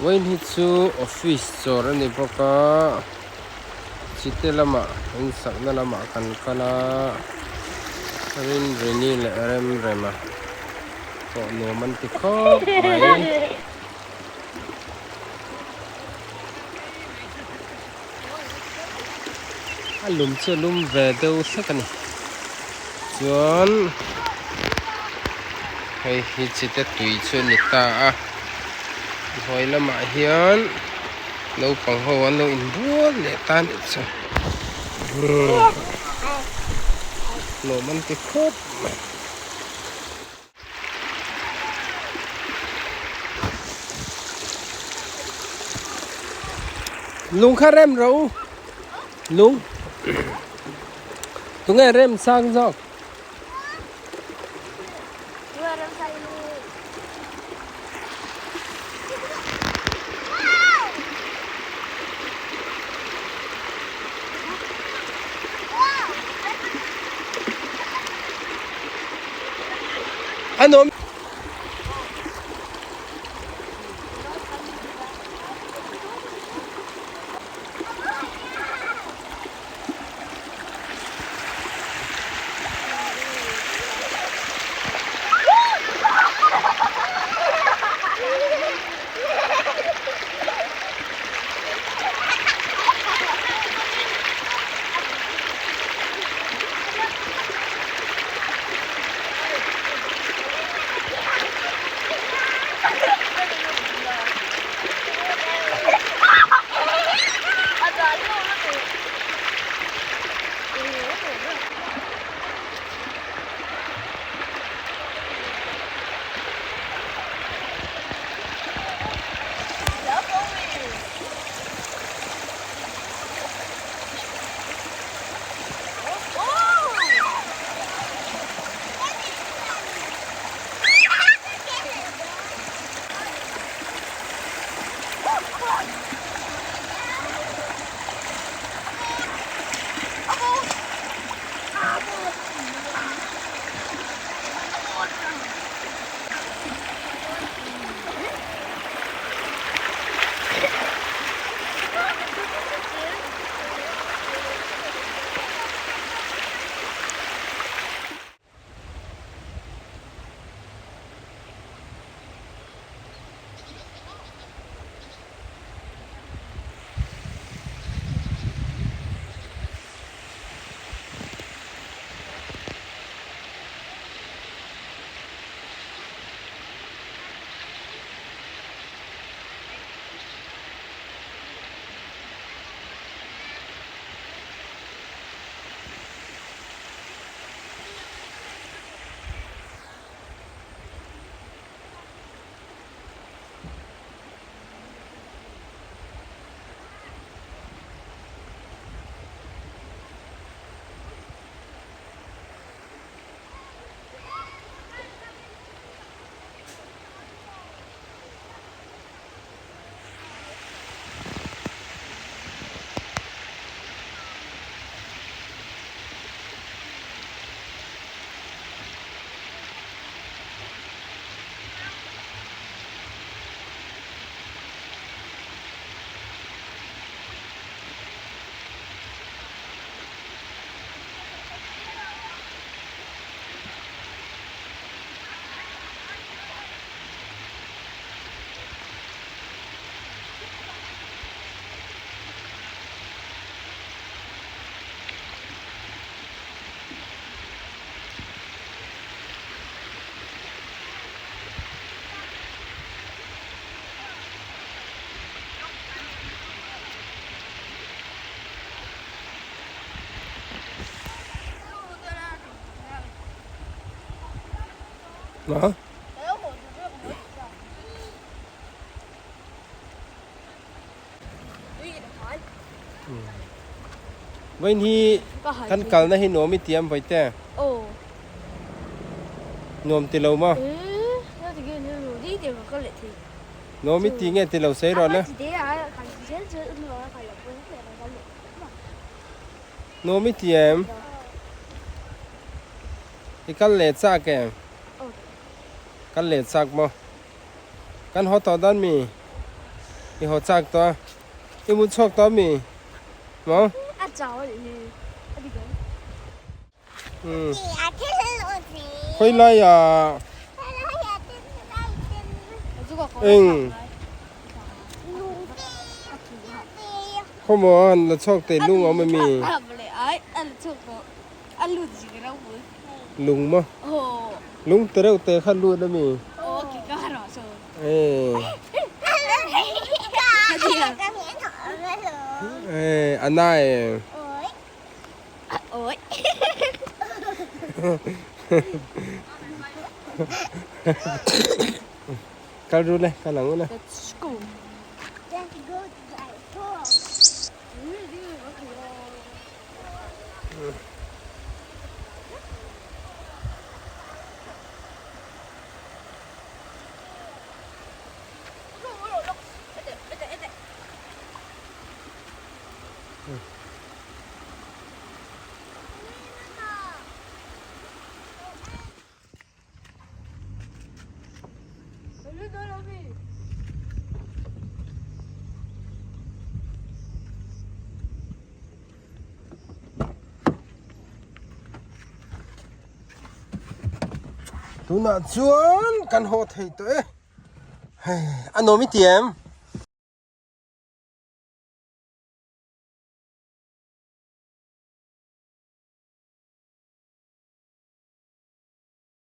Vawiin hi chu office chawr a ni bawk a chite lamah insakna lamah kan kal a Rinrini leh Remrema pawh nuam an ti khawp mai. A lum chu a lum ve deuh hlek a ni chuan hei hi chite tui chu a ni ta a hnuai lamah hian naupang ho an lo inbual leh ta a nih chu nuam an ti khawp mai. Lung kha rem rawh u lung tunge rem sang zawk A nuam. A Vawiin hi kan kalna hi nuam i ti am vawi te? Nuam ti lo maw? Nuam i ti nge ti lo sawi rawh le. Nuam i ti em? I kal leh chak em? Kal leh chak maw? Kan haw tawh dawn mi? I haw chak tawh a. I mu chhuak tawh ami? Maw? A chau a nih hi. A dik ang. Khawi laiah eng khawmaw an la chhuak teh lung a awm ami? Lung maw? Lung te reuh te kha lut ami? Ee a na em? Kal ru le, kal ang u le. Let's go. Let's go to Tunah chuan kan haw thei tawh e. Hei a nuam i ti em?